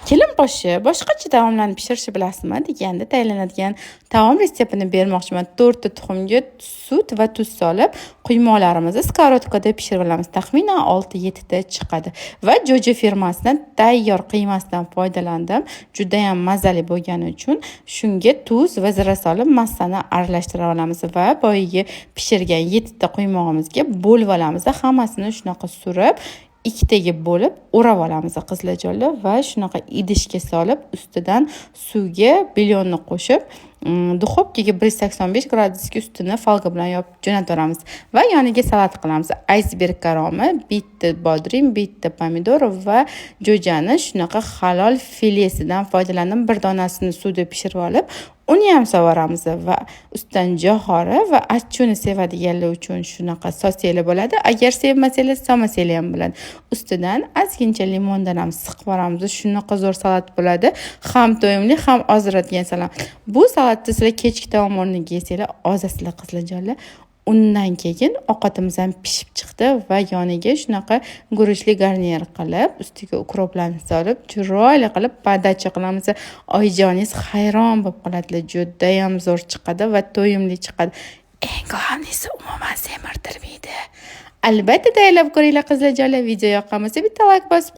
Kelinposhsha boshqacha taomlarni pishirishni bilasizmi deganda tayyorlanadigan taom retseptini bermoqchiman. To'rtta tuxumga sut va tuz solib, quymoqlarimizni сковородка da pishirib olamiz. Taxminan 6-7 ta chiqadi. Va Jo'ja firmasidan tayyor qiymasidan foydalandim. Judayam mazali bo'lgani uchun shunga tuz va zira solib, massani aralashtirib olamiz va boyagi pishirgan 7 ta quymog'imizga bo'lib olamiz. Hammasini shunaqa surib, ikkitaga bo'lib o'rab olamiz, qizlarjonlar, va shunaqa idishga solib, ustidan suvga bulyonni qo'shib, духовка ga 185 gradusga ustini folga bilan yopib jo'natib yuboramiz va yoniga salat qilamiz. Aysberg karomi, bitta bodring, bitta pomidor va jo'jani shunaqa halol filesidan foydalandim. Bir donasini suvda pishirib olib, uni ham solvoramiz va ustidan jo'xori va achchuni sevadiganlar uchun shunaqa solsanglar bo'ladi, agar sevmasanglar, solmasanglar ham bo'ladi. Ustidan ozgincha limondan ham siqib yuboramiz. Shunaqa zo'r salat bo'ladi, ham to'yimli, ham ozdiradigan salat. Bu salatni sizlar kechki taom o'rniga yesanglar, ozasizlar, qizlarjonlar. Undan keyin ovqatimiz ham pishib chiqdi va yoniga shunaqa guruchli garnir qilib, ustiga укроп larni solib, chiroyli qilib подача qilamiz. Oyijoningiz hayron bo'lib qoladilar. Judayam zo'r chiqadi va to'yimli chiqadi. Eng главный si, umuman semirtirmaydi. Albatta tayyorlab ko'ringlar, qizlarjonlar. Video yoqqan bo'lsa, bitta layk bosib